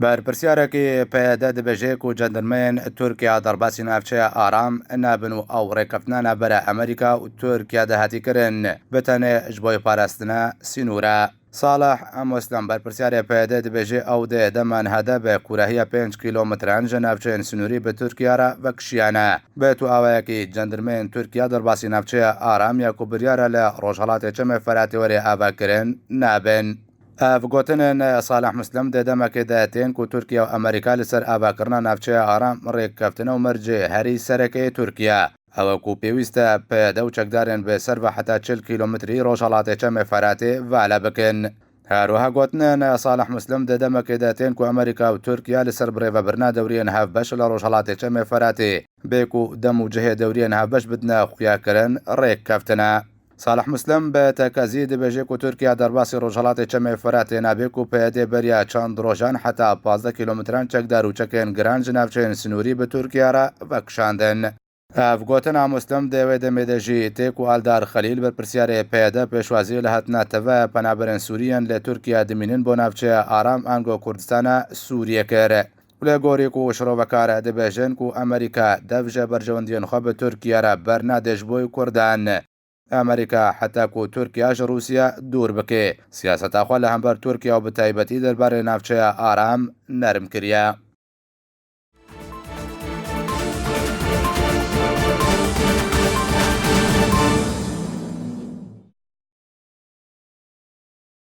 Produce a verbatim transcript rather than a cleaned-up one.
Berpirsyarekî P Y D dibêje ku cendirmeyên Tirkiye derbasî navçeya Aram nabin û ew rêkeftina navbera Amerîka û Tirkiye de hatî kirin, bi tenê ji bo parastina sînûra. Salih Muslim, berpirsyarê P Y D dibêje, ew dê dema niha de bi kûrahiya pênc kîlometran ji navçeyên sînûrî bi Tirkiye re vekişiyane. Bi tu awayekî cendirmeyên Tirkiye derbasî navçeya Aram ya ku biryar e li rojhelatê Çemê Feratê were avakirin nabin. Ev gotinên Salih Muslim dê demekê de tên ku Tirkiye û Amerîka li ser avakirina navçeya Aram rêkkeftine û mercê herî sereke yê Tirkiye. Ew e ku pêwîst e P Y D û çekdarên bi ser ve heta çil kîlometrî rojhelatê Çemê Feratê vala bikin. Her wiha gotinên Salih Muslim dê demekê de tên ku Amerîka û Tirkiye li ser birêvebirina dewriyên hevbeş li rojhelatê Çemê Feratê bê ku dem û cihê dewriyên hevbeş bidine xuyakirin rêk keftine. Salih Muslim bi tekezî dibêje ku Tirkiye derbasî rojhelatê Çemê Feratê nabe ku P Y D beriya çend rojan heta pazdeh kîlometran çekdar û çekên giran ji navçeyên sinûrî bi Tirkiye re vekişandin. Ev gotina Muslim di wê demê de jî tê ku Aldar Xelîl, berpirsiyarê P Y D, pêşwazî li hatina teve penaberên Sûrî yên li Tirkiye dimînin bo navçeya Aram ango Kurdistana Sûriyê kir. Û li gorî ku şirovekar dibêjin ku Amerîka dev ji berjewendiyên xwe bi Tirkiye re bernade ji bo Kurdan. Amerîka heta ku Tirkiye ji Rûsya dûr bike, siyaseta xwe li hember Tirkiye û bi taybetî derbarê navçeya Aram nerm kiriye.